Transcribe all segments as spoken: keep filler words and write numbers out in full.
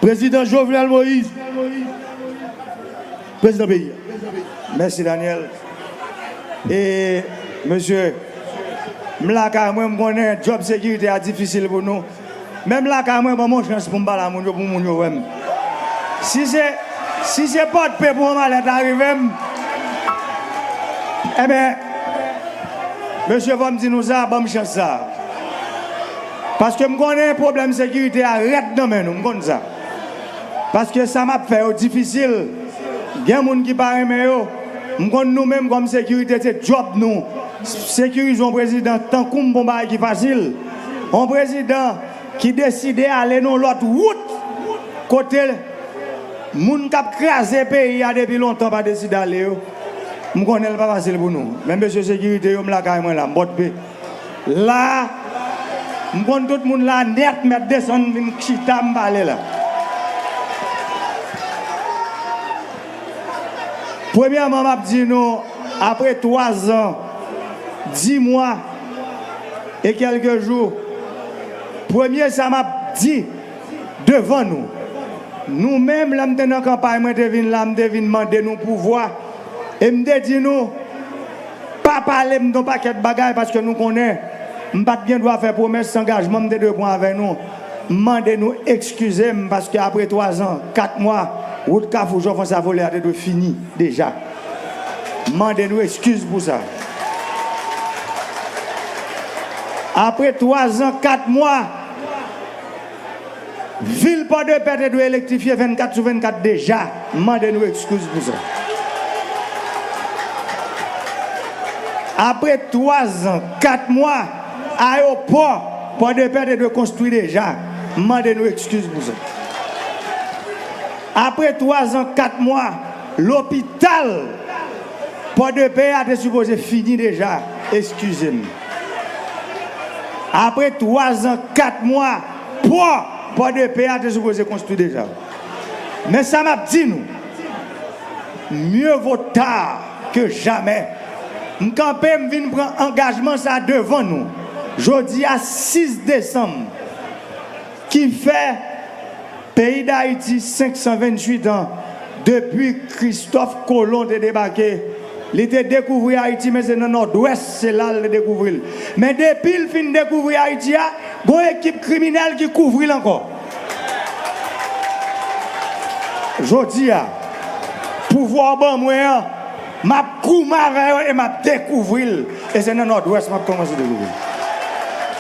Prezidan Jovenel Moïse, prezidan peyi a. Mèsi, Daniel. E, mesye, m lakay mwen, m konnen djòb sekirite a difisil pou nou. Menm lakay mwen, ban m yon chans pou m pale a moun yo, pou moun yo wè m. Si se, si se Pòdpe pou yon malèt a rive m, enben, mesye, fò m di nou sa, ban m chans sa. Paske m konnen pwoblèm sekirite a rèd nan men nou, m konn sa. Paske sa m ap fè yo difisil. Gen moun ki pa renmen yo. M konn nou menm kòm sekirite, se djòb nou. Sekirize yon prezidan tankou m pa yon bagay ki fasil. Yon prezidan ki deside ale nan yon lòt wout kote moun k ap kraze peyi a depi lontan pa deside ale yo. M konnen l pa fasil pou nou. Men mesye sekirite yo, m lakay mwen la, m Pòdpe. La, m konn tout moun la nèt mèt desann vin chita m pale la. Premyèman, m ap di nou, apre twa zan, dis mwa e kèlke jou, premye sa m ap di devan nou, nou menm, lè m te nan kanpay, mwen te vin la, m te vin mande nou pouvwa, e m te di nou, pa pale m de yon pakèt bagay, paske nou konnen m pa t gen dwa fè pwomès, se angajman m te dwe pran avè nou. M mande nou ekskize m, paske apre twa zan, kat mwa, wout Kafou Jan Frans Avolè a te dwe fini deja. M mande nou ekskiz pou sa. Apre twa zan, kat mwa, vil Pòdepè te dwe elektrifye vennkat sou vennkat deja. M mande nou ekskiz pou sa. Apre twa zan, kat mwa, ayewopò Pòdepè te dwe konstwi deja. M mande nou ekskiz pou sa. Apre twa zan, kat mwa, lopital Pòdepè a te sipoze fini deja. Eskize m. Apre twa zan, kat mwa, pò Pòdepè a te sipoze konstwi deja. Men sa m ap di nou, mieux vaut tard que jamais. M kanpe, m vin pran angajman sa devan nou. Jodi a, sis desanm, ki fè peyi Dayiti senk san venntuit an depi Kristòf Kolon te debake. Li te dekouvri Ayiti, men se nan Nòdwès, se la l te dekouvri l. Men depi l fin dekouvri Ayiti a, gon ekip kriminèl ki kouvri l ankò. Jodi a, pouvwa w ban mwen an, m ap goumen avè yo e m ap dekouvri l. E se nan Nòdwès m ap kòmanse dekouvri l.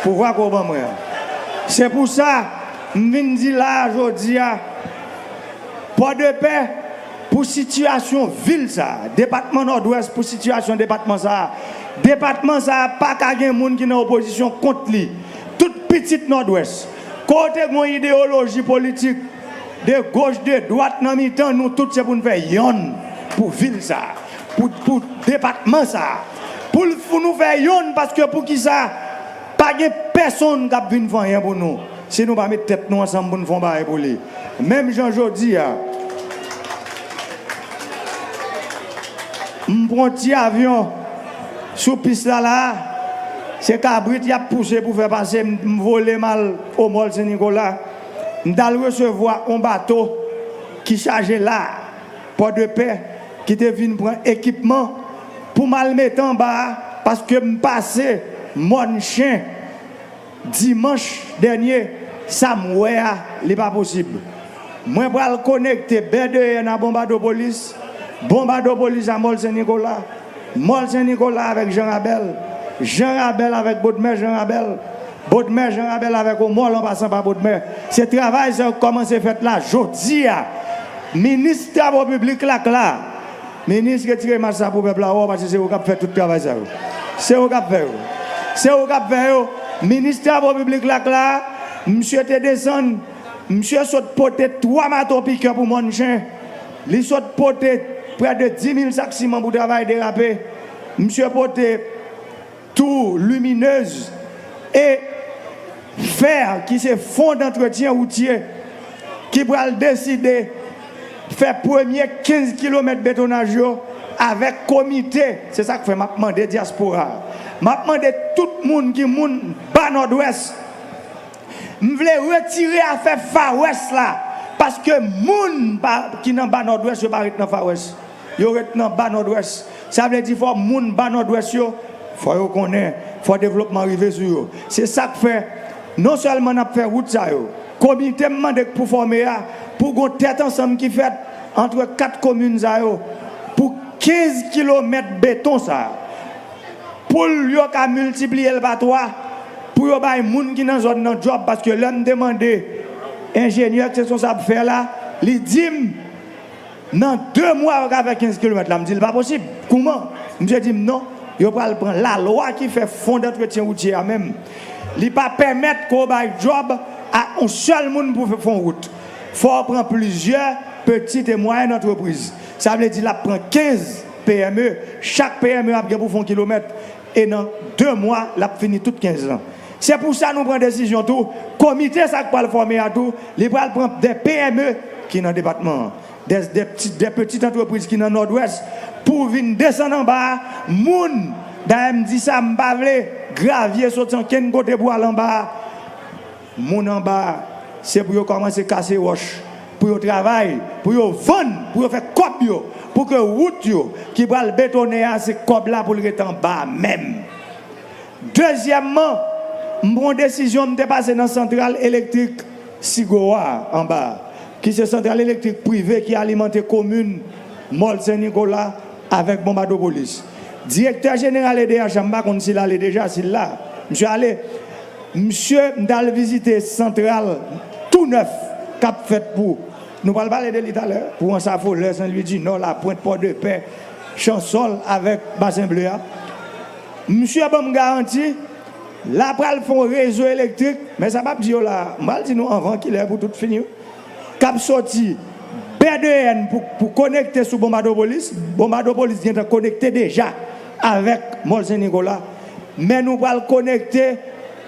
Pouvwa ke w ban mwen an. Se pou sa, m vin di la a jodi a, Pòdepè, pou sitiyasyon vil sa a, depatman Nòdwès, pou sitiyasyon depatman sa a, depatman sa a pa ka gen moun ki nan opozisyon kont li. Tout pitit Nòdwès, kote gen yon ideyoloji politik, de goch, de dwat, nan mitan, nou tout se pou n fè yonn pou vil sa a, pou, pou depatman sa a. Pou l, pou nou fè yonn, paske poukisa pa gen pèsonn k ap vin fè anyen pou nou si nou pa met tèt nou ansanm pou n fè yon bagay pou li. Menm jan jodi a, m pran ti avyon sou pis la la, se kabrit y ap pouse pou fè pase, m, m vole m al o mòl Sen Nikola. M t al resevwa yon bato ki chaje la, Pòdepè, ki te vin pran ekipman pou m al mete anba a, paske m pase Mòn Chen dimanch dènye, sa m wè a, li pa posib. Mwen pral konekte Bèdeyèn a Bonbadopolis, Bonbadopolis a Mòl Sen Nikola, Mòl Sen Nikola avèk Jan Rabèl, Jan Rabèl avèk Bodmè Jan Rabèl, Bodmè Jan Rabèl avèk Omòl an pasan pa Bodmè. Se travay sa yo k kòmanse fèt la jodi a. Minis travo piblik la k la. Minis, retire mas sa pou pèp la wè w, paske se ou k ap fè tout travay sa yo. Se ou k ap fè yo. Se ou k ap fè yo. Minis travo piblik la k la. Misye te desann. Misye sot pote twa mato pikè pou Mòn Chen. Li sot pote prè de dis mil sak siman pou travay derape. Misye pote tou liminez e fè ki se fon dantretyen woutye ki pral deside fè premye kenz kilomèt betonaj yo avèk komite. Se sa k fè m ap mande dyaspora a, m ap mande tout moun ki moun ba Nòdwès, m vle retire afè Far West la. Paske moun pa, ki nan ba Nòdwès, yo pa ret nan Fawès. Yo ret nan ba Nòdwès. Sa vle di fò moun ba Nòdwès yo, fò yo konnen, fò devlopman rive sou yo. Se sa k fè, non sèlman n ap fè wout sa yo, komite m mande pou fòme a, pou gon tèt ansanm ki fèt ant kat komin sa yo, pou kenz kilomèt beton sa a. Pou l, yo ka miltipliye l pa twa, pou yo bay moun ki nan zòn nan djòb, paske lè m te mande enjenyè k se responsab fè la, li di m, nan de mwa, yo ka fè kenz kilomèt la. M di l, pa posib. Kouman? Misye di m, non, yo pral pran lalwa ki fè fon dantretyen woutye a menm. Li pa pèmèt ke w bay djòb a yon sèl moun pou fè, fè yon wout. Fò w pran plizyè pitit e mwayèn antrepriz. Sa vle di l ap pran kenz P M E, chak P M E ap gen pou fè yon kilomèt, e nan de mwa, l ap fini tout kenz lan. Se pou sa nou pran desizyon tou, komite sa k pral fòme a tou, li pral pran de P M E ki nan depatman an, de, de, de pitit antrepriz ki nan Nòdwès, pou vin desann anba a, moun, dayè m di sa, m pa vle gravye soti ankenn kote pou al anba a. Moun anba a, se pou yo kòmanse kase wòch, pou yo travay, pou yo vann, pou yo fè kòb yo, pou ke wout yo ki pral betonnen a, se kòb la pou l ret anba a menm. Dezyèmman, m pran yon desizyon, m te pase nan santral elektrik Sigowa anba a, ki se santral elektrik prive ki alimante komin Mòl Sen Nikola avèk Bonbadopolis. Direktè jeneral E D H la, m pa konn si l ale deja, si l la. Misye ale. Misye, m t al vizite santral tou nèf k ap fèt pou, nou pral pale de li talè, pou Ansafolè, Sen Lwi di Nò, Lapwent, Pòdepè, Chansòl avèk Basen Ble a. Misye ban m garanti, la pral fè yon rezo elektrik, men sa m ap di yo la, m pral di nou anvan kilè pou tout fini, wi, k ap soti B D N pou, pou konekte sou Bonbadopolis. Bonbadopolis gentan konekte deja avèk Mòl Sen Nikola. Men nou pral konekte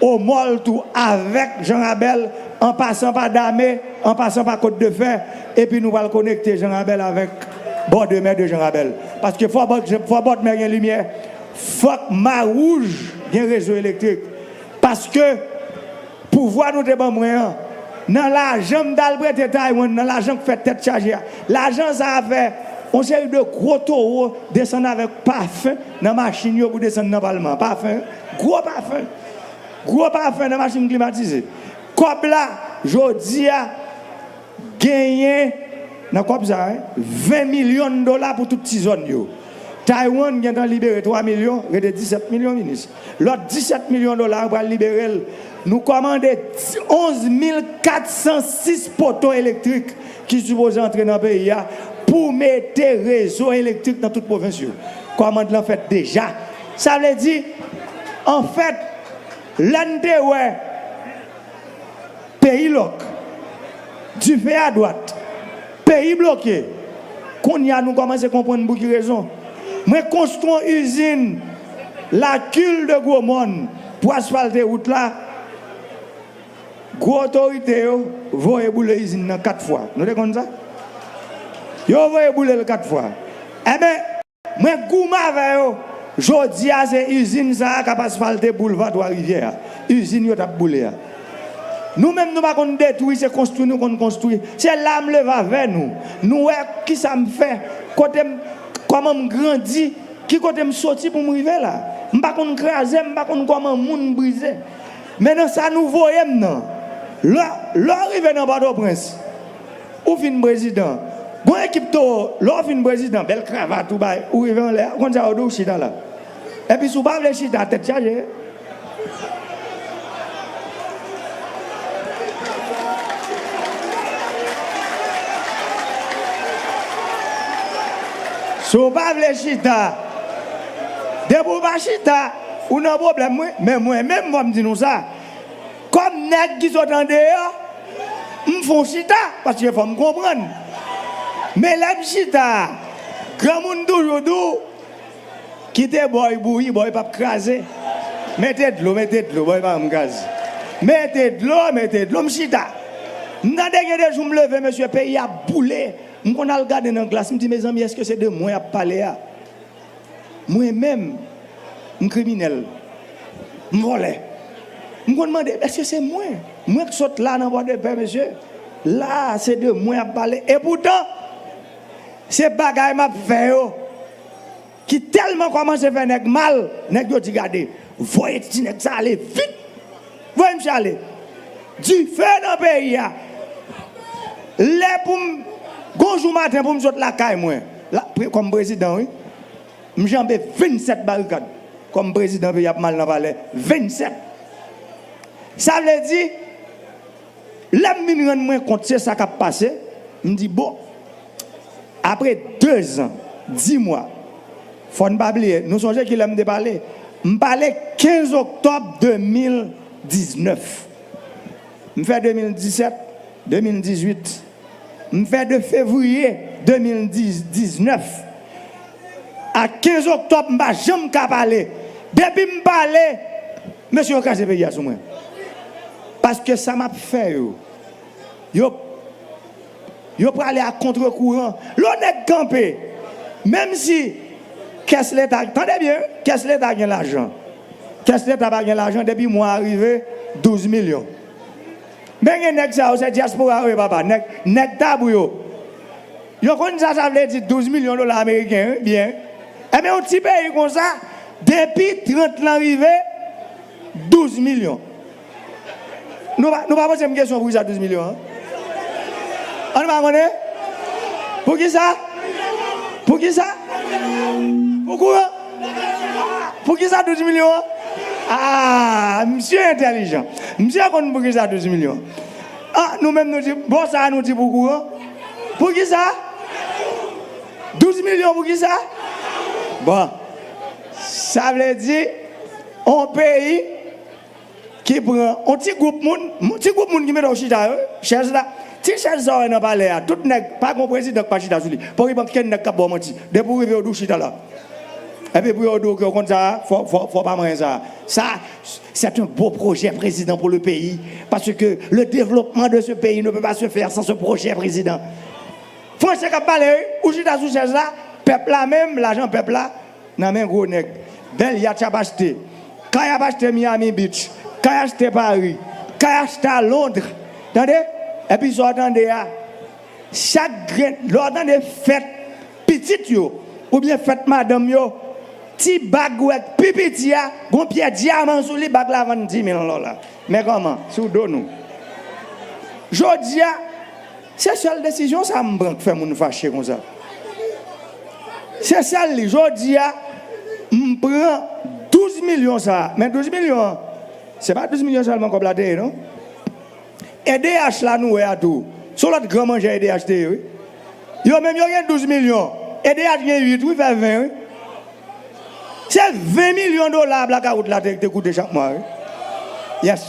Omòl tou avèk Jan Rabèl, an pasan pa Dame, an pasan pa Kot de Fè, epi nou pral konekte Jan Rabèl avèk bò de mè de Jan Rabèl. Paske fò bòt, fò bòt mè gen limyè, fòk Mawouj gen rezo elektrik. Paske pouvwa nou te ban mwen an, nan lajan m t al prete Taiwan, nan lajan k fè tèt chaje a, lajan sa a fè yon seri de gwo towo desann avèk pafen nan machin yo pou desann nan palman. Pafen, gwo pafen. Gwo pafen nan machin klimatize. Kòb la, jodi a, genyen nan kòb sa a, ven milyon dola pou tout ti zòn yo. Taiwan gentan libere twa milyon, rete disèt milyon, minis. Lòt disèt milyon dola yo pral libere l. Nou kòmande onz mil kat san sis poto elektrik ki sipoze antre nan peyi a pou mete rezo elektrik nan tout pwovens yo. Kòmand lan fèt deja. Sa vle di, anfèt, lè n te wè peyi lòk, dife adwat, peyi bloke, kounye a nou kòmanse konprann pou ki rezon. Mwen konstwi yon izin Lakil de Gwomòn pou asfalte wout la. Gwo otorite yo voye boule izin nan kat fwa. Nou te konn sa? Yo voye boule l kat fwa. Enben, mwen goumen avè yo. Jodi a, se izin sa a k ap asfalte boulva Twa Rivyè a. Izin yo t ap boule a. Nou menm, nou pa konn detwi, se konstwi nou konn konstwi. Se la m leve avè nou. Nou wè kisa m fè, kote m, kòman m grandi, ki kote m soti pou m rive la. M pa konn kraze, m pa konn kòman moun brize. Men nan sa nou voye m nan, lè, lè w rive nan Pòtoprens, ou fin prezidan. Gon ekip towo, lè w fin prezidan, bèl kravat ou bay, ou rive anlè a, ou konn sa yo di w, chita la. Epi si w pa vle chita, tèt chaje. Si w pa vle chita, depi w pa chita, ou nan pwoblèm, wi. Men mwen menm, fò m di nou sa. Kòm nèg ki sot andeyò, m fè yon chita, paske fò m konprann. Men lè m chita, granmoun toujou di w, kite bòy bouyi, bòy p ap kraze. Mete dlo, mete dlo, bòy pa janm kraze. Mete dlo, mete dlo, m chita. M tande gen de jou m leve, mesye, peyi a boule. M konn al gade nan glas, m di, mezanmi, èske se de mwen y ap pale a? Mwen menm, m kriminèl, m vòlè. M konn mande, èske se mwen? Mwen k sot la nan Pòdepè, mesye. La a, se de mwen y ap pale. Epoutan, se bagay m ap fè yo ki tèlman kòmanse fè nèg mal, nèg yo di, "Gade, voye ti nèg sa ale vit. Voye misye ale." Dife nan peyi a. Lè pou m, gon jou maten pou m sot lakay mwen, la, pre-, kòm prezidan, wi, m janbe vennsèt barikad. Kòm prezidan, peyi ap mal nan palè. Vennsèt. Sa vle di, lè m vin rann mwen kont se sa k ap pase, m di, "Bon, apre dezan, dis mwa," fò n pa bliye, nou sonje ki lè m te pale? M pale kenz oktòb de mil diznèf. M fè de mil disèt, de mil dizuit. M fè de fevriye de mil diznèf a kenz oktòb, m pa janm ka pale. Depi m pale, mesye yo kraze peyi a sou mwen. Paske sa m ap fè yo, yo, yo prale a kontre kouran. Lè yon nèg kanpe, menm si kès leta, tande byen, kès leta gen lajan. Kès leta pa gen lajan depi mwa a rive, douz milyon. Men gen nèg sa yo, se dyaspora yo ye, papa. Nèg, nèg tabou yo. Yo konn sa sa vle di, douz milyon dola ameriken, wi, byen. Enben, yon ti peyi konsa, depi trant lan rive, douz milyon. Nou pa, nou pa poze m kesyon poukisa douz milyon an? An, nou pa konnen? Poukisa? Poukisa? Pou kouran? Poukisa douz milyon an? Ah, misye entèlijan. Misye konn poukisa douz milyon. Ah, nou menm nou di, bò sa a nou di pou kouran. Poukisa? Douz milyon poukisa? Bon, sa vle di, on peyi ki pran on ti gwoup moun, ti gwoup moun ki mete w chita yo, chèz la, ti chèz sa w wè nan palè a, tout nèg, pa gon prezidan k pa chita sou li. Poko gen okenn nèg k ap ba w manti. Depi w rive, yo di w chita la. Epi pou yo di w ke w konn sa, fò, fò, fò pa manyen sa. Ça, c'est un beau projet, président, pour le pays. Parce que le développement de ce pays ne peut pas se faire sans ce projet, président. Franse k ap pale, wi. Ou chita sou chèz la, pèp la menm, lajan pèp la, nan men gwo nèg. Bèl yat y ap achte. Kay ap achte Miami Beach. Kay achte Paris. Kay achte a Londres. Tande? Epi sa w tande a, chak grenn, lè w tande fèt pitit yo, oubyen fèt madanm yo, ti bag ou wè k pi piti a, gon pyè dyaman sou li, bag la vann dis mil dola. Men kòman? Sou do nou. Jodi a, se sèl desizyon sa m pran k fè moun fache konsa. Se sèl li. Jodi a, m pran douz milyon sa a. Men douz milyon an, se pa douz milyon sèlman kòb la te ye, non. E D H la nou wè a tou. Se yon lòt gran manjè E D H te ye, wi. Yo menm yo gen douz milyon. E D H gen uit, wi, fè ven, wi. Se ven milyon dola blakawout la te, te koute chak mwa, wi. Yes.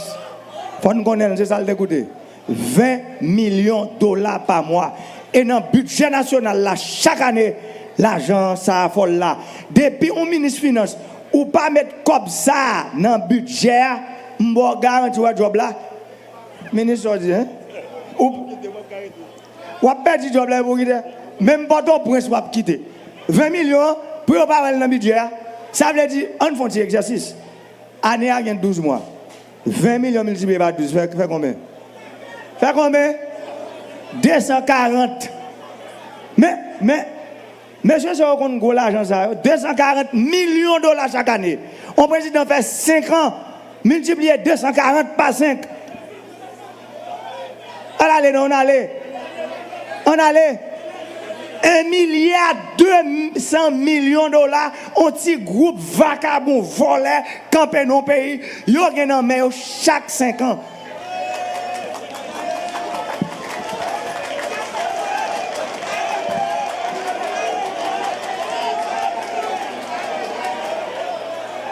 Fò n konnen l, se sa l te koute. Ven milyon dola pa mwa. E nan bidjè nasyonal la, chak ane, lajan sa a fò l la. Depi yon minis finans, ou pa met kòb sa a nan bidjè a, m ba w garanti, w wè djòb la. Minis, sa w di, en? Ou, w ap pèdi djòb la epi w kite. Menm Pòtoprens w ap kite. Ven milyon an, pou yo pa wè l nan bidjè a, sa vle di, ann fè yon ti egzèsis. Ane a gen douz mwa. Ven milyon miltipliye pa douz, fè, fè konbyen? Fè konbyen? De san karant. Men, men, mesye sa yo konn gwo lajan sa yo. De san karant milyon dola chak ane. On prezidan fè senk an, miltipliye de san karant pa senk. Ann ale, non, ann ale. Ann ale. Un milliard deux cents millions dola, on ti gwoup vakabon, vòlè, kanpe nan yon peyi, yo gen nan men yo chak senk an.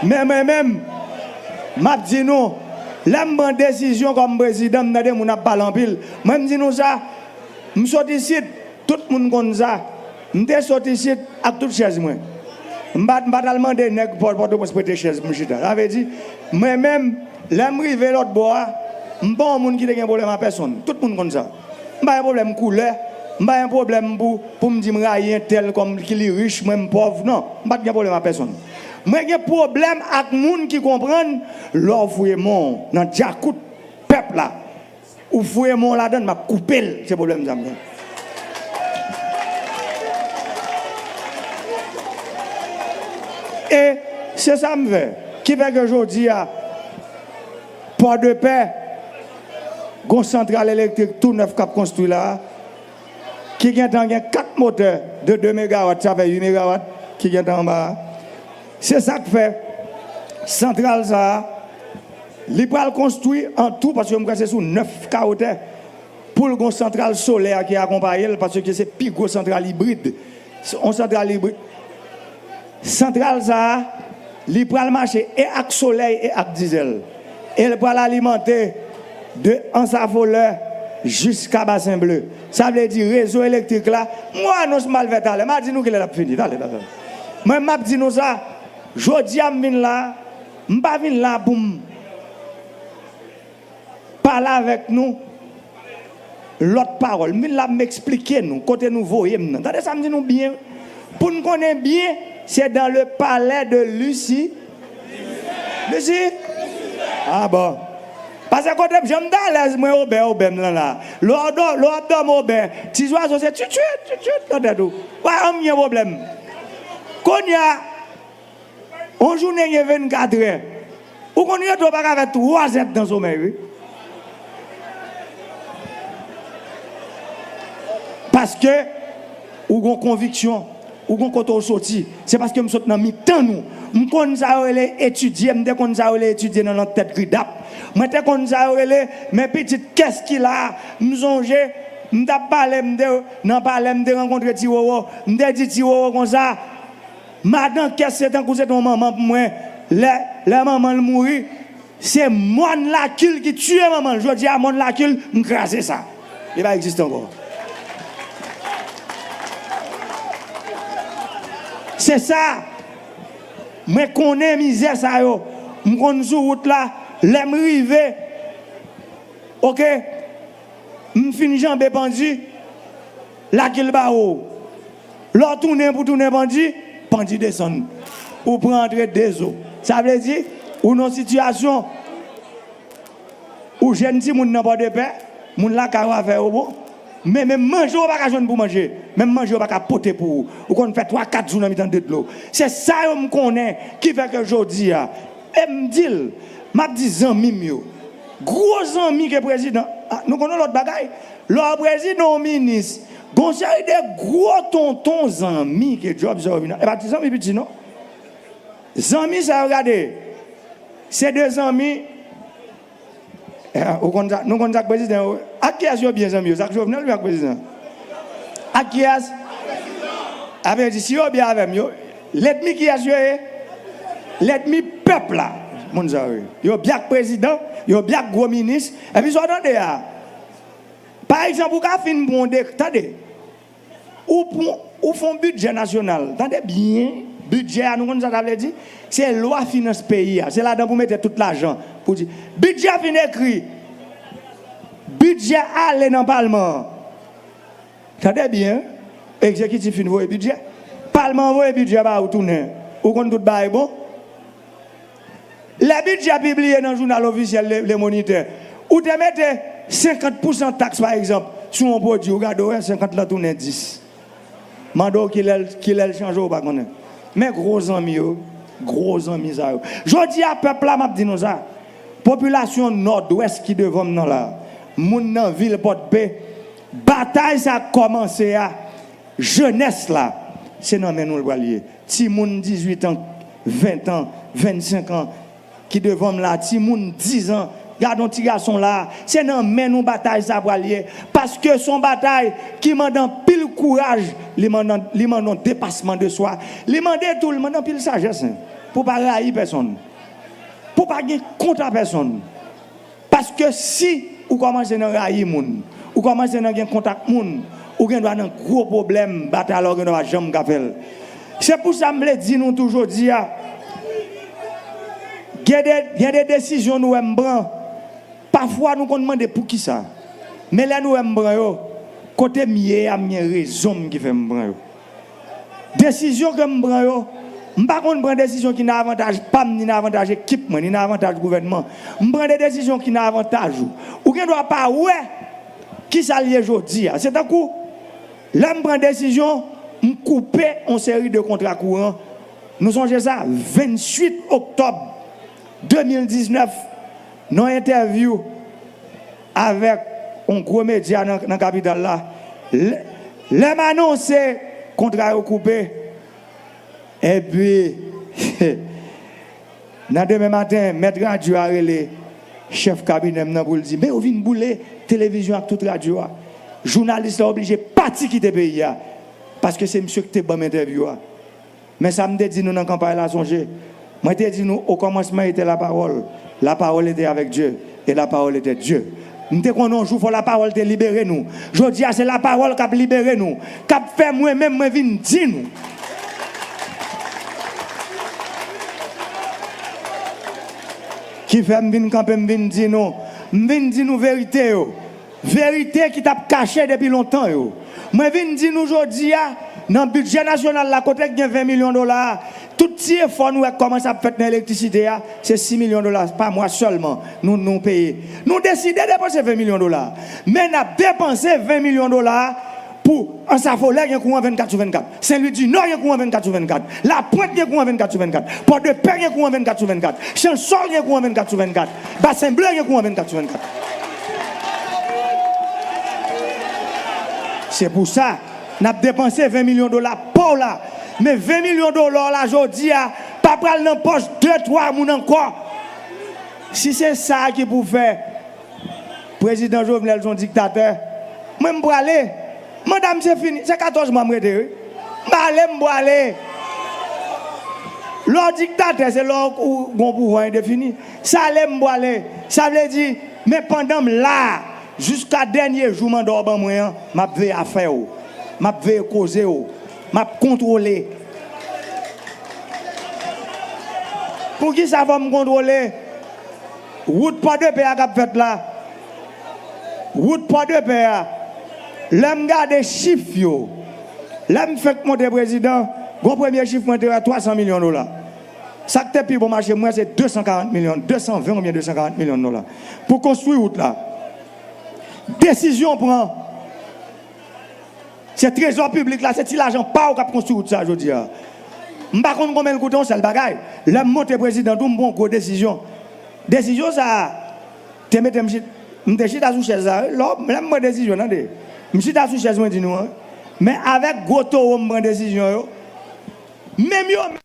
Men mwen menm, m ap di nou, lè m pran desizyon kòm prezidan, m tande moun ap pale anpil. Mwen, m di nou sa, m sot isit, tout moun konn sa. M te sot isit ak tout chèz mwen. M pa, m pa t al mande nèg Pò-, Pòtoprens prete chèz pou m chita. Sa vle di, mwen menm, lè m rive lòt bò a, m pa yon moun ki te gen pwoblèm a pèsonn. Tout moun konn sa. M pa gen pwoblèm koulè. M pa gen pwoblèm pou, pou m di m rayi entèl kòm ki li rich, mwen m pòv. Non, m pa t gen pwoblèm a pèsonn. Mwen gen pwoblèm ak moun ki konprann lè w foure men w nan djakout pèp la. Ou foure men w ladan l, m ap koupe l. Se pwoblèm sa m gen. E se sa m fè. Ki fè ke jodi a, Pòdepè, gon santral elektrik tou nèf k ap konstwi la a, ki gentan gen kat motè de de megawat, sa fè uit megawat ki gentan anba a. Se sa k fè santral sa a, li pral konstwi an tou, paske m kwè se sou nèf ka wotè, pou l gon santral solè ki akonpaye l, paske se pi gwo santral ibrid. Se yon santral ibrid. Santral sa a, li pral mache e ak solèy e ak dizèl. E l pral alimante de Anse Affoleur jiska Bassin Bleu. Sa vle di rezo elektrik la, m wè anons m al fè talè, m a di nou kilè l ap fini. Talè, talè. Mwen, m ap di nou sa, jodi a m vin la, m pa vin la pou m pale avèk nou lòt pawòl. M vin la pou m eksplike nou kote nou voye m nan. Tande sa m di nou byen. Pou n konnen byen, se dans le palais de Lucie. Lucie? Ah bon. Paske kote m, jan m t alèz, mwen, obè, obè m lan la. Lè w dò-, lè w ap dòmi obè, ti zwazo se tchitchit, tchitchit nan tèt ou. Wè, an m gen pwoblèm. Kounye a, yon jounen gen vennkatrè. Ou konn rete w pa ka fè twa zèdtan somèy, wi. Paske ou gon konviksyon, ou gon kote w soti. Se paske m sot nan mitan nou. M konn sa yo rele etidye, m te konn sa yo rele etidye nan lòt tèt gridap. Mwen te konn sa yo rele, men pitit, kès ki la? M sonje, m t ap pale, m te, nan palè, m te rankontre Ti Wowo. M te di Ti Wowo konsa, madan kès se tankou se te yon manman pou mwen. Lè, lè manman l mouri, se mòn Lakil ki tiye manman l. Jodi a, mòn Lakil, m kraze sa. Li pa egziste ankò. Se sa. Mwen konnen mizè sa yo. M konn sou wout la. Lè m rive, oke, m fin janbe Pandi, Lakil Bawo. Lè w tounen pou tounen Pandi, Pandi desann. Ou pran antre Dezo. Sa vle di, ou nan sitiyasyon, ou jèn timoun nan Pòdepè, moun lakay ou a fè yo bon. Men menm manje ou pa ka jwenn pou manje. Menm manje ou pa ka pote pou ou. Ou konn fè twa, kat jou nan mitan de dlo. Se sa yo m konnen ki fè ke jodi a, e m di l, m ap di zanmi m yo. Gwo zanmi ke prezidan. Ah, nou konn yon lòt bagay. Lè w prezidan, w minis, gon seri de gwo tonton zanmi ke djòb sa yo vin. E pa ti zanmi piti, non. Zanmi sa yo, gade, se de zanmi. Eh, ou konn sa, nou konn sa k prezidan yo. Ak kiyès yo byen, zanmi yo? Sa k Jovenel oubyen ak prezidan? Ak kiyès? Sa vle di, si yo byen avè m, yo, lènmi kiyès yo ye? Lènmi pèp la, moun sa yo ye. Yo byen ak prezidan, yo byen ak gwo minis. Epi sa w tande a, pa egzanp, ou ka fin pran yon dek-, tande, ou pran, ou fè yon bidjè nasyonal. Tande byen, bidjè a, nou konn sa sa vle di? Se lwa finans peyi a. Se ladan pou mete tout lajan. Pou di, bidjè fin ekri. Bidjè ale nan palman an. Tande byen, egzekitif fin voye bidjè. Palman an voye bidjè ba ou tounen. Ou konn tout bagay bon. Lè bidjè pibliye nan jounal ofisyèl Le, Le Moniteur, ou te mete senkant pousan taks, pa egzanp, sou yon pwodui, ou gade, ou wè senkant lan tounen dis. Mande w kilè l, kilè l chanje, ou pa konnen. Men gwo zanmi yo, gwo zanmi sa yo. Jodi a, pèp la, m ap di nou sa. Popilasyon Nòdwès ki devan m nan la, moun nan vil Pòdpe, batay sa k kòmanse a, jenès la, se nan men nou l pral ye. Timoun dizuit an, ven an, vennsenk an, ki devan m la, timoun diz an, gade yon ti gason la, se nan men nou batay sa pral ye. Paske se yon batay ki mande anpil kouraj, li mande, li mande yon depasman de swa, li mande tou, li mande anpil sajès, hein, pou pa rayi pèsonn, pou pa gen kont a pèsonn. Paske si ou kòmanse nan rayi moun, ou kòmanse nan gen kont ak moun, ou gen dwa nan gwo pwoblèm, batay la ou gen dwa pa janm ka fè l. Se pou sa m vle di nou tou jodi a, gen de, gen de desizyon nou wè m pran. Pafwa nou konn mande poukisa. Men lè nou wè m pran yo, kote m ye a, m gen rezon m ki fè m pran yo. Desizyon ke m pran yo, M pa konn pran desizyon ki nan avantaj pa m, ni nan avantaj ekip mwen, ni nan avantaj gouvènman. M pran de desizyon ki nan avantaj ou. Ou gen dwa pa wè kisa l ye jodi a. Se tankou, lè m pran desizyon, m koupe yon seri de kontra kouran. Nou sonje sa, venntuit oktòb de mil diznèf, nan yon entèvyou avèk yon gwo medya nan, nan kapital la, lè, lè m anonse kontra yo koupe, epi, nan demen maten, mèt radyo a rele chèf kabinè m nan pou l di, "Men yo vin boule televizyon ak tout radyo a." Jounalis la oblije pati kite peyi a, paske se misye ki te ban m entèvyou a. Men sa m te di nou nan kanpay la, sonje. Mwen te di nou, au commencement était la parole. La parole était avec Dieu. Et la parole était Dieu. M te konnen yon jou fò lapawòl te libere nou. Jodi a, se lapawòl k ap libere nou, k ap fè mwen menm mwen vin di nou. Ki fè m vin kanpe, m vin di nou. M vin di nou verite yo. Verite ki t ap kache depi lontan yo. Mwen vin di nou jodi a, nan bidjè nasyonal la, kote k gen ven milyon dola a, tout ti efò nou wè k kòmanse ap fèt nan elektrisite a, se sis milyon dola pa mwa sèlman nou, nou peye. Nou deside depanse ven milyon dola. Men n ap depanse ven milyon dola pou Ansafolè gen kouran vennkat sou vennkat. Senlwidinò gen kouran vennkat sou vennkat. Lapwent gen kouran vennkat sou vennkat. Pòdepè gen kouran vennkat sou vennkat. Chansòl gen kouran vennkat sou vennkat. Basen Ble gen kouran vennkat sou vennkat. Se pou sa, n ap depanse ven milyon dola pa w la. Men ven milyon dola w la jodi a, pa pral nan pòch de, twa moun ankò. Si se sa ki pou fè Prezidan Jovenel se yon diktatè, mwen m prale. Manda m se fini. Se katòz mwa m rete, wi. M ale, m prale. Lè w diktatè, se lè w gon pouvwa endefini. Se ale, m prale. Sa vle di, men pandan m la, jiska dènye jou manda w ban mwen an, m ap veye afè w. M ap veye koze w. M ap kontwole. Poukisa fò m kontwole? Wout Pòdepè a k ap fèt la. Wout Pòdepè a. Lè m gade chif yo, lè m fenk monte prezidan, gon premye chif mwen te wè twa san milyon dola. Sa k te pi bon mache m wè se de san karant milyon, de san ven oubyen de san karant milyon dola pou konstwi wout la. Desizyon pran. Se trezò piblik la, se ti lajan pa w k ap konstwi wout sa a jodi a. M pa konn konbyen l koute yon sèl bagay. Lè m monte prezidan tou, m pran yon gwo desizyon. Desizyon sa a te mete m chit-, m te chita sou chèz la, wi. Lè w, lè m pran desizyon, tande. M chita sou chèz mwen di nou an. Men avèk gwo towo m pran desizyon yo, menm yo menm.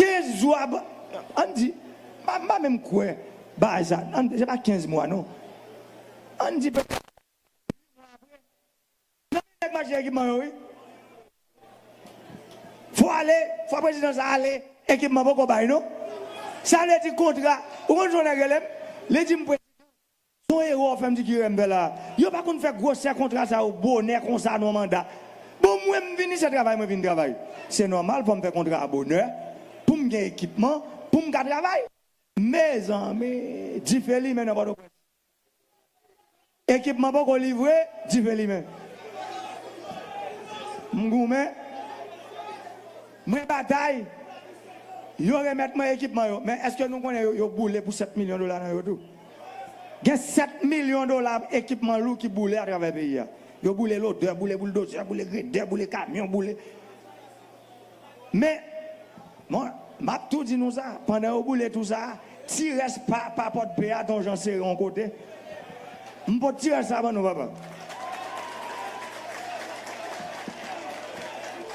Kenz jou ap, ann di, m pa, m pa menm kwè bagay sa, ann, se pa kenz mwa non. Ann di petèt nèg mache ekipman yo, wi. Fò ale, fò prezidan sa ale, ekipman poko bay non. Sa vle di kontra, ou konn jan nèg rele m? Li di m prezidan, se yon erè w fè m di ki erè m fè la. Yo pa konn fè gwosè kontra sa yo bonè konsa nan yon manda. Bon, mwen m vini se travay mwen vin travay. Se nòmal fò m fè kontra a bonè, pou m gen ekipman, pou m ka travay. Mezanmi, dife limen nan Pòtoprens. Ekipman poko livre, dife limen. M goumen. Mwen batay. Yo remèt mwen ekipman yo. Men èske nou konnen yo, yo boule pou sèt milyon dola nan yo tou? Gen sèt milyon dola ekipman lou ki boule atravè peyi a. Yo boule lodè, boule bouldozè, boule gredè, boule kamyon, boule. Men, bon, m ap tou di nou sa, pandan yo boule tou sa, ti rès pa, pa Pòdpè a, t on jan sere yon kote. M pot ti rès sa ban nou, papa.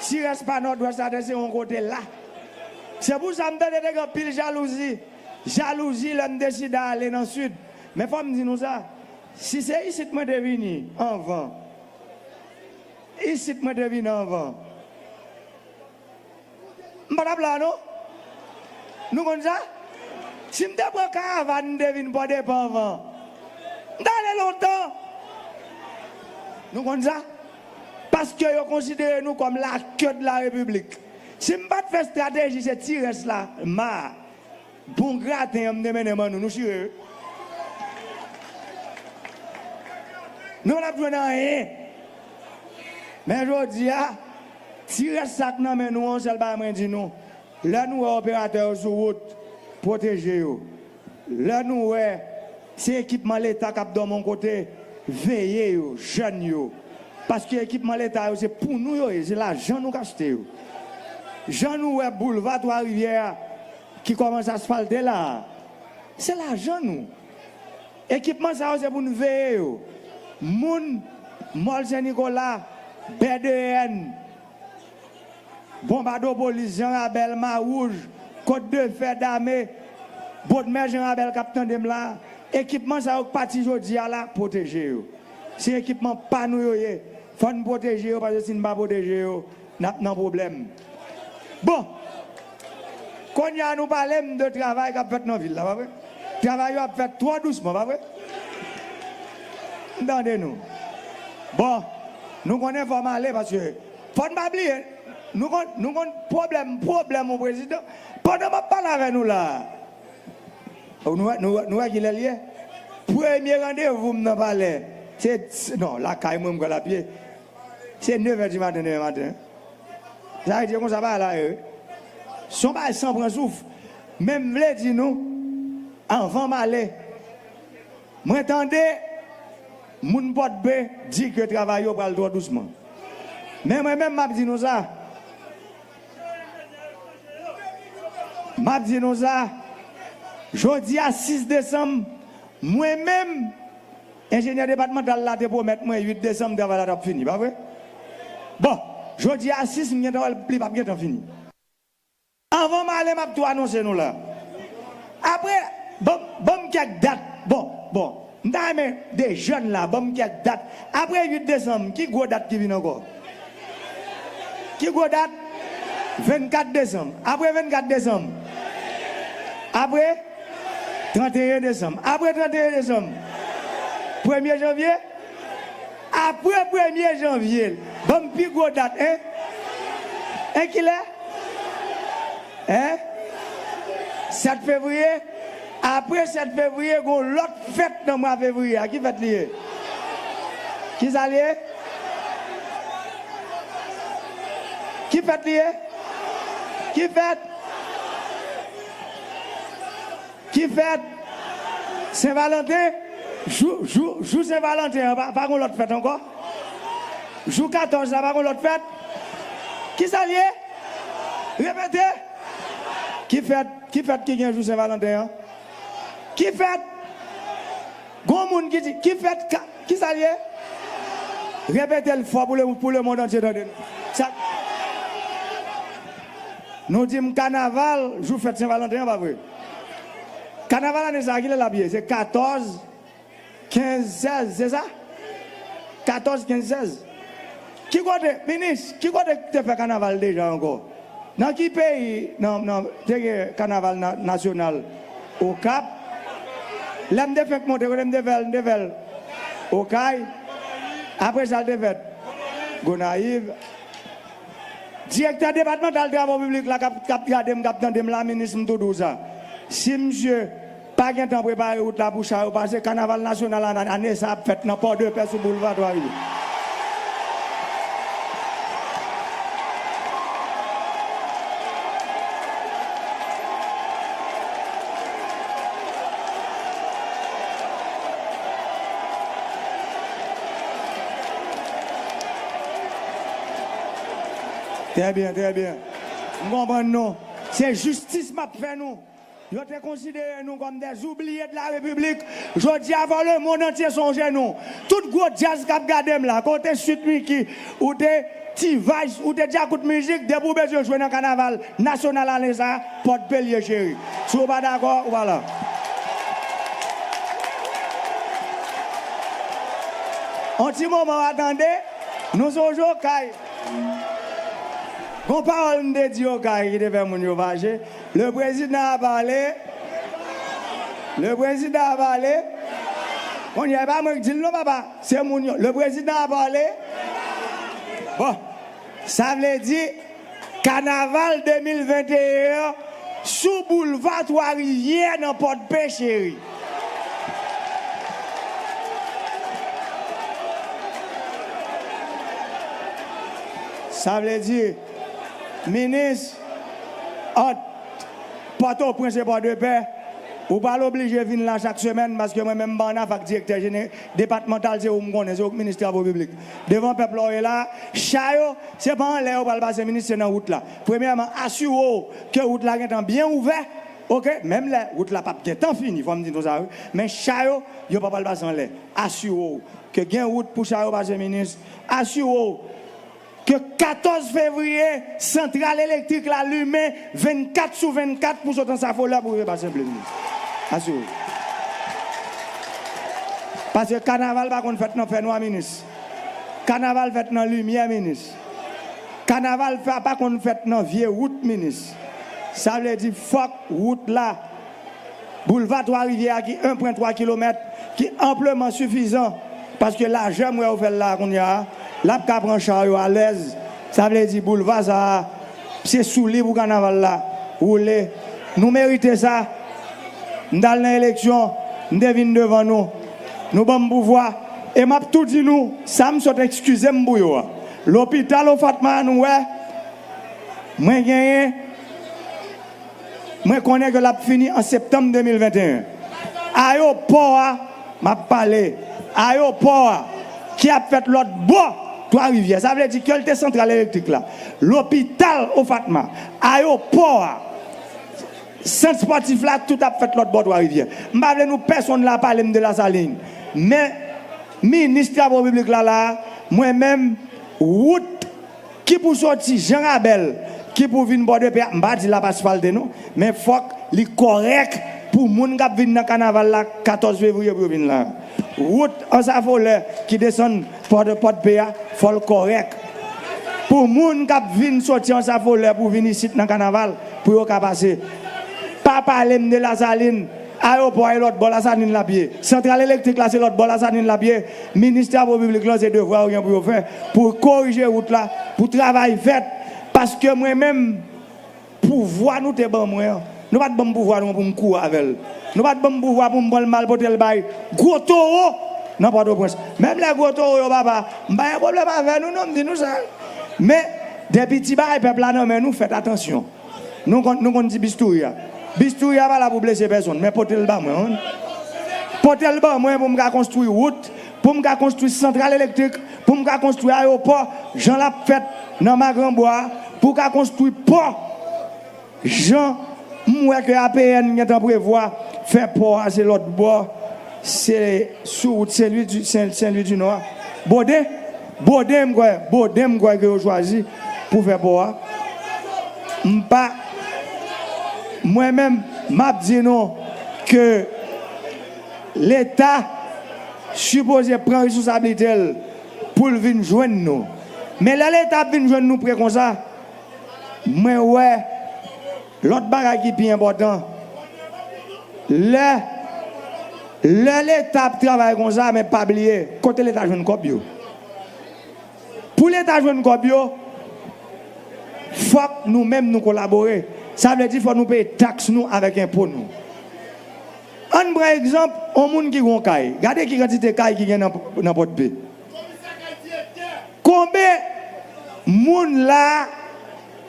Ti rès pa Nòdwès la te sere yon kote la. Se pou sa m tande te gen anpil jalouzi. Jalouzi lè m deside ale nan Sid. Men fò m di nou sa, si se isit mwen te vini anvan, isit mwen te vini anvan, m pa t ap la non. Nou konn sa? Si m te pran karavàn, m te vin Pòdepè anvan, m t ale lontan. Nou konn sa? Paske yo konsidere nou kòm la queue de la République. Si m pa t fè estrateji, se ti rès la, ma, bon graten an m te mennen ban nou, nou chire wi. Nou pa t ap jwenn anyen. Men jodi a, ti rès sa k nan men nou an, yon sèl bagay mwen di nou, lè nou wè operatè yo sou wout, pwoteje yo. Lè nou wè se ekipman Leta k ap dòmi yon kote, veye yo, jèn yo. Paske ekipman Leta yo, se pou nou yo ye, se lajan nou k achte yo. Jan nou wè boulva Twa Rivyè a, ki kòmanse asfalte la a, se lajan nou. Ekipman sa yo, se pou n veye yo. Moun Mòl Sen Nikola, Bè de N, Bonbadopolis, Jan Rabèl, Mawouj, Kot de Fè, Dame, Bodmè, Jan Rabèl k ap tande m la, ekipman sa yo k pati jodi a la, pwoteje yo. Se ekipman pa nou yo ye. Fò n pwoteje yo, paske si n pa pwoteje yo, n ap nan pwoblèm. Bon, kounye a nou pale m de travay k ap fèt nan vil la, pa vre? Travay yo ap fèt twò dousman, pa vre? M tande nou. Bon, nou konnen fò m ale, paske fò n pa bliye, nou konn, nou konn pwoblèm, pwoblèm yon prezidan. Pandan m ap pale avè nou la, nou wè, nou wè, nou wè kilè l ye? Premye randevou m nan palè, se, se, non, lakay mwen m pral a pye. Se nevè di maten demen maten. Sa vle di konsa bagay la ye wi. Se yon bagay san pran souf. Men m vle di nou, anvan m ale, mwen tande moun Pòdpe di ke travay yo pral twò dousman. Men mwen menm, m ap di nou sa. M ap di nou sa. Jodi a sis desanm, mwen menm, enjenyè depatmantal la te pwomèt mwen uit desanm travay la t ap fini, pa vre? Bon, jodi a sis, m gentan wè l, li p ap gentan fini. Anvan m ale, m ap tou anonse nou la. Apre, ban, ban m kèk dat. Bon, bon, m ta renmen de jèn la, ban m kèk dat. Apre uit desanm, ki gwo dat ki vin ankò? Ki gwo dat? Vennkat desanm. Apre vennkat desanm? Apre? Tranteyen desanm. Apre tranteyen desanm? Premye janvye? Apre premye janvye, ban m pi gwo dat, en? En kilè? En? Sèt fevriye? Apre sèt fevriye, gon lòt fèt nan mwa fevriye a. Ki fèt li ye? Ki sa l ye? Ki fèt li ye? Ki fèt? Ki fèt? Sen Valanten? Jou, jou, jou Sen Valanten an, pa, pa gon lòt fèt ankò? Jou katòz la, pa gon lòt fèt? Ki sa l ye? Repete. Ki fèt, ki fèt ki gen jou Sen Valanten an? Ki fèt? Gon moun ki di, ki fèt ka, ki sa l ye? Repete l fò pou le, pou lemonn antye tande. Sa, nou di m kanaval, jou fèt Sen Valanten an, pa vre? Kanaval ane sa a, kilè l ap ye? Se katòz, kenz, sèz, se sa? Katòz, kenz, sèz. Ki kote, minis, ki kote ki te fè kanaval deja ankò? Nan ki peyi nan, nan, te gen kanaval na-, nasyonal? Okap. Lè m te fenk monte, kote m te fè l? M te fè l Okay. Apre sa, l te fèt Gonayiv. Direktè depatmantal travo piblik la k ap, k ap gade m, k ap tande m la, minis, m tou di w sa. Si misye pa gentan prepare wout la pou cha yo pase, kanaval nasyonal an, ane sa ap fèt nan Pòdepè sou boulva Twa Rivyè. Trè byen, trè byen. M konprann nou. Se jistis m ap fè nou. Yo te konsidere nou kòm des oubliés de la République. Jodi a, fò lemonn antye sonje nou. Tout gwo djaz k ap gade m la, ke w te Sweet Micky, ou te T-Vice, ou te Djakout Mizik, depi w bezwen jwe nan kanaval nasyonal ane sa a, Pòdpè l ye, cheri. Si w pa dakò, ou pa la. On ti moman, w a tande, nou sonje Okay. Gon pawòl m te di Okay ki te fè moun yo fache. Le président a parlé. Le président a parlé. Kounye a, e pa mwen k di l non, papa. Se moun yo. Le président a parlé. Bon, sa vle di, Kanaval de mil venteyen an sou boulva Twa Rivyè nan Pòdpe, cheri. Sa vle di, minis, ant Pòtoprens e Pòdepè, ou pral oblije vin la chak semèn, paske mwen menm m pa ann afè ak direktè jene-, depatmantal, se ou m konnen, se ou k minis travo piblik. Devan pèp la w ye la, cha yo, se pa anlè yo pral pase, minis, se nan wout la. Premyèman, asire w ke wout la gentan byen ouvè, oke? Menm lè wout la p ap gentan fini, fò m di nou sa, wi. Men cha yo, yo pa pral pase anlè. Asire w ke gen wout pou cha yo pase, minis. Asire w ke katòz fevriye, santral elektrik la limen vennkat sou vennkat pou sot Ansafolè pou rive Basen Ble, minis. Asire w. Paske kanaval pa konn fèt nan fènwa, minis. Kanaval fèt nan limyè, minis. Kanaval fè, pa konn fèt nan vye wout, minis. Sa vle di fòk wout la, boulva Twa Rivyè a ki en pwen twa kilomèt, ki anpleman sifizan, paske lajè m wè yo fè l la kounye a, l ap ka pran cha yo alèz. Sa vle di boulva sa a, se sou li pou kanaval la woule. Nou merite sa. M t al nan eleksyon, m te vin devan nou. Nou ban m pouvwa. E m ap tou di nou, sa m sot eskize m pou yo a. Lopital Ofatma a nou wè, mwen genyen, mwen konnen ke l ap fini an septanm de mil venteyen. Ayewopò a, m ap pale, ayewopò a, ki ap fèt lòt bò Twa Rivyè. Sa vle di ke l te santral elektrik la, lopital Ofatma, ayewopò a, sant espòtif la, tout ap fèt lòt bò Twa Rivyè. M pa vle nou pèsonn la pale m de Lasalin. Men, minis travo piblik la, la, mwen menm, wout ki pou soti Jan Rabèl, ki pou vin Pòdepè a, m pa di l ap asfalte non, men fòk li kòrèk pou moun k ap vin nan kanaval la katòz fevriye pou yo vin la. Wout Ansafolè ki desann Pòdepè a, fò l kòrèk. Pou moun k ap vin soti Ansafolè pou vin isit nan kanaval, pou yo ka pase. Pa pale m de Lasalin, ayewopò a e lòt bò Lasalin l ap ye. Santral elektrik la se lòt bò Lasalin l ap ye. Minis travo piblik lan se devwa yo gen pou yo fè, pou korije wout la, pou travay fèt. Paske mwen menm, pouvwa nou te ban mwen an, nou pa t ban m pouvwa nou an pou m kouri avè l. Nou pa t ban m pouvwa pou m pran l m al pote l bay gwo towo nan Pòtoprens. Menm lè gwo towo yo, papa, m pa gen pwoblèm avè nou non, m di nou sa. Men, depi ti bagay pèp la nan men nou, fèt atansyon. Nou konn, nou konn di bistouri a. Bistouri a pa la pou blese pèsonn, men pote l ba mwen, wi. Pote l ba mwen pou m ka konstwi wout, pou m ka konstwi santral elektrik, pou m ka konstwi ayewopò, jan l ap fèt nan Magranbwa a, pou w ka konstwi pò. Jan m wè ke A P N gentan prevwa fè pò a, se lòt bò, se sou wout Sen Lwi di, Sen, Sen Lwi di Nò a. Boden, Boden, m kwè, Boden, m kwè ke yo chwazi pou fè pò a. M pa, mwen menm, m ap di nou ke Leta sipoze pran responsablite l pou l vin jwenn nou. Men lè Leta ap vin jwenn nou pre konsa, mwen wè lòt bagay ki pi enpòtan. Lè, lè Leta ap travay konsa, men pa bliye, kote Leta jwenn kòb yo? Pou Leta jwenn kòb yo, fòk nou menm nou kolabore. Sa vle di fòk nou peye taks nou avèk enpo nou. Ann pran egzanp, yon moun ki gen yon kay. Gade ki kantite kay ki gen nan, nan Pòdpe. Konbyen moun la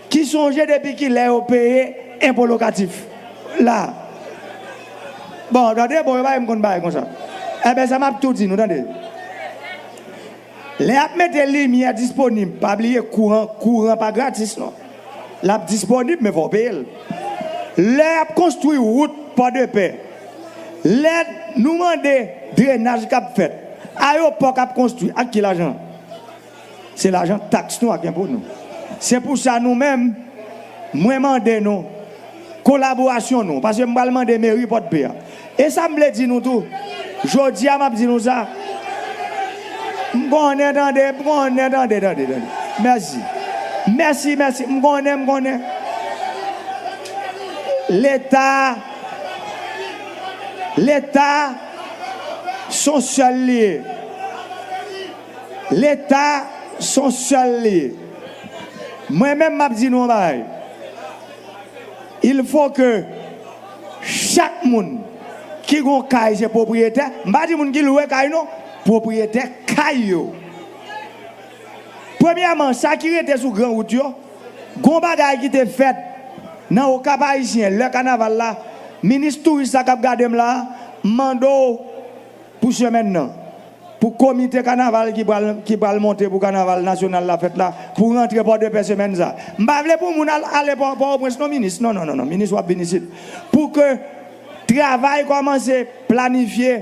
ki sonje depi kilè yo peye enpo lokatif la? Bon, tande, bon, yo pa vle m konn bagay konsa. Enben, sa m ap tou di nou, tande. Lè y ap mete limyè disponib, pa bliye kouran, kouran pa gratis non. L ap disponib, men fò w peye l. Lè y ap konstwi wout Pòdepè, lè nou mande drenaj k ap fèt, ayewopò k ap konstwi, ak ki lajan? Se lajan taks nou ak enpo nou. Se pou sa nou menm, mwen mande nou kolaborasyon nou, paske m pral mande meri Pòdpe a. E sa m vle di nou tou, jodi a m ap di nou sa. M konnen, tande, m konnen, tande, tande, tande. Mèsi. Mèsi, mèsi. M konnen, m konnen. Leta, Leta, se yon sèl li ye. Leta, se yon sèl li ye. Mwen menm, m ap di nou yon bagay. Il faut que chak moun ki gon kay se pwopriyetè, m pa di moun ki lwe kay non, pwopriyetè kay yo. Premyèman, sa ki rete sou gran wout yo, gon bagay ki te fèt nan Okap Ayisyen, lè kanaval la, minis touris la k ap gade m la, m mande w pou semèn nan, pou komite kanaval ki pral, ki pral monte pou kanaval nasyonal la fèt la, pou rantre Pòdepè semèn sa. M pa vle pou moun al, ale Pò, Pòtoprens non, minis. Non, non, non, non, minis w ap vin isit. Pou ke travay kòmanse planifye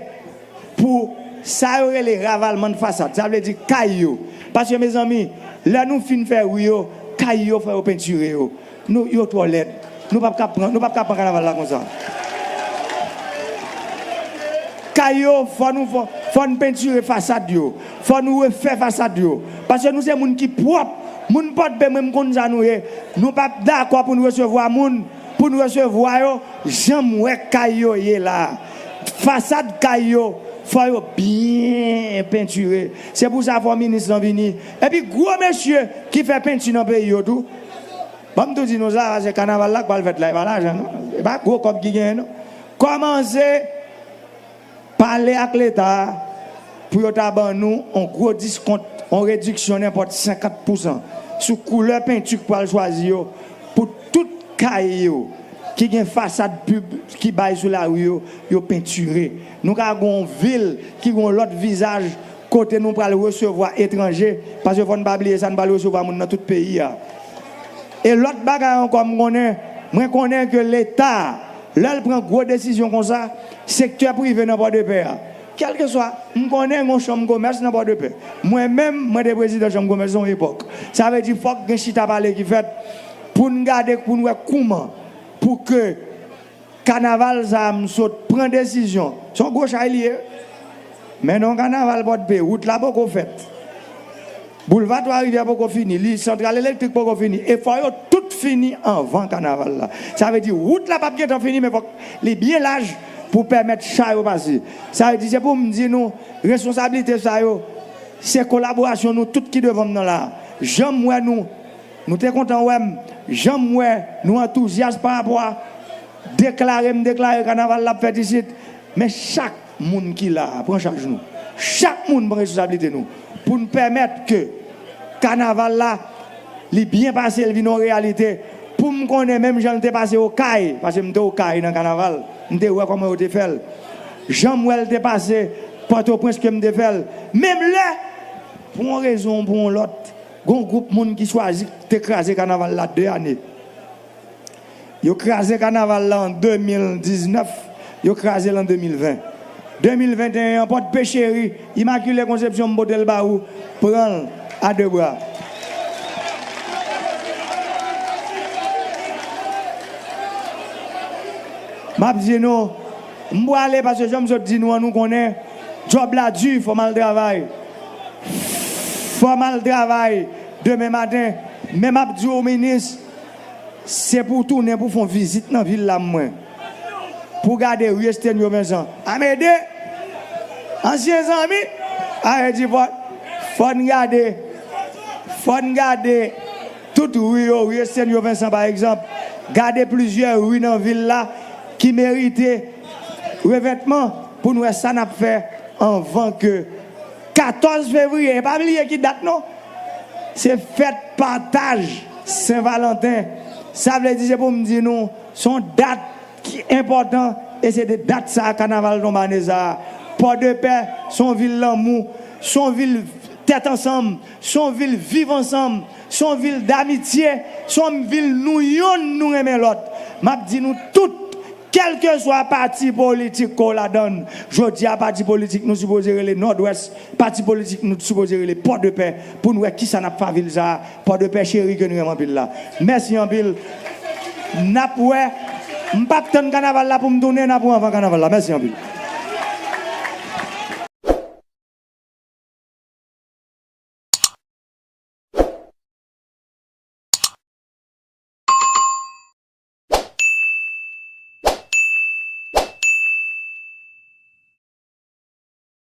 pou sa yo rele ravalman fasad. Sa vle di kay yo. Paske, mezanmi, lè nou fin fè ri yo, kay yo, fò yo pentire yo. Nou, yo twò lèd. Nou p ap ka pran, nou p ap ka pran kanaval la konsa. Kay yo, fò nou, fò, fò n pentire fasad yo. Fò nou refè fasad yo. Paske nou se moun ki pwòp. Moun Pòdepè, mwen, m konn sa nou ye. Nou p ap dakò pou n resevwa moun, pou n resevwa yo jan m wè kay yo ye la. Fasad kay yo, fò yo byen pentire. Se pou sa fò minis lan vini. Epi gwo mesye ki fè penti nan peyi yo tou. Ban m tou di nou sa, se kanaval la k pral fèt la, e pa lajan non. E pa gwo kòb ki genyen non. Kòmanse pale ak Leta pou yo ta ban nou yon gwo diskont, yon rediksyon nenpòt senkant pousan sou koulè penti k pral chwazi yo pou tout kay yo ki gen fasad pib ki bay sou lari yo, yo pentire. Nou ka gen yon vil ki gen yon lòt vizaj kote nou pral resevwa etranje, paske fò n pa bliye sa, n pral resevwa moun nan tout peyi a. E lòt bagay ankò, m konnen, mwen konnen ke Leta, lè l pran gwo desizyon konsa, sektè prive nan Pòdepè a, kèlkeswa, m konnen gen yon chanm komès nan Pòdepè. Mwen menm, mwen te prezidan chanm komès yon epòk. Sa vle di fòk gen chita pale ki fèt pou n gade, pou n wè kouman pou ke kanaval sa a, m sot pran desizyon. Se yon gwo chay li ye. Men non, kanaval Pòdpe, wout la poko fèt. Boulva Twa Rivyè poko fini, li santral elektrik poko fini. E fò yo tout fini anvan kanaval la. Sa vle di wout la p ap gentan fini, men fòk li byen laj pou pèmèt cha yo pase. Sa vle di se pou m di nou, responsablite sa yo, se kolaborasyon nou tout ki devan m nan la. Jan m wè nou, nou te kontan wè m, jan m wè nou antouzyas pa rapò a deklare m deklare kanaval la ap fèt isit. Men chak moun ki la a, pran chaj nou. Chak moun pran responsablite nou pou n pèmèt ke kanaval la, li byen pase, li vin yon reyalite. Pou m konnen menm jan l te pase Okay, paske m te Okay nan kanaval, m te wè kòman yo te fè l. Jan m wè l te pase Pòtoprens ke m te fè l. Menm lè, pou yon rezon ou pou yon lòt, gon gwoup moun ki chwazi te kraze kanaval la de ane. Yo kraze kanaval la an de mil diznèf, yo kraze l an de mil ven. De mil venteyen an, Pòdpe cheri, Imakile Konsepsyon, m pote l ba ou, pran l a de bra. M ap di nou, m prale paske jan m sot di nou an, nou konnen, djòb la di, fò m al travay. Fò m al travay demen maten. Men m ap di w, minis, se pou w tounen pou w fè yon vizit nan vil la mwen. Pou w gade ri Estenyo Vensan. Amédée, ansyen zanmi, a, e di fò, fò n gade, fò n gade tout ri yo, ri Estenyo Vensan pa egzanp. Gade plizyè ri nan vil la ki merite revètman pou n wè sa n ap fè anvan ke katòz fevriye, e pa bliye ki dat non, se fèt pataj Sen Valanten. Sa vle di, se pou m di nou, se yon dat ki enpòtan, e se de dat sa a, kanaval tonbe ane sa a. Pòdepè, se yon vil lanmou, se yon vil tèt ansanm, se yon vil viv ansanm, se yon vil damitye, se yon vil nou yonn, nou renmen lòt. M ap di nou tout, kèlkeswa pati politik ke w ladan l, jodi a pati politik nou sipoze rele Nòdwès, pati politik nou sipoze rele Pòdepè, pou n wè kisa n ap fè a vil sa a, Pòdepè cheri ke nou renmen anpil la. Mèsi anpil. N ap wè, m p ap tann kanaval la pou m tounen, n ap wè anvan kanaval la. Mèsi anpil.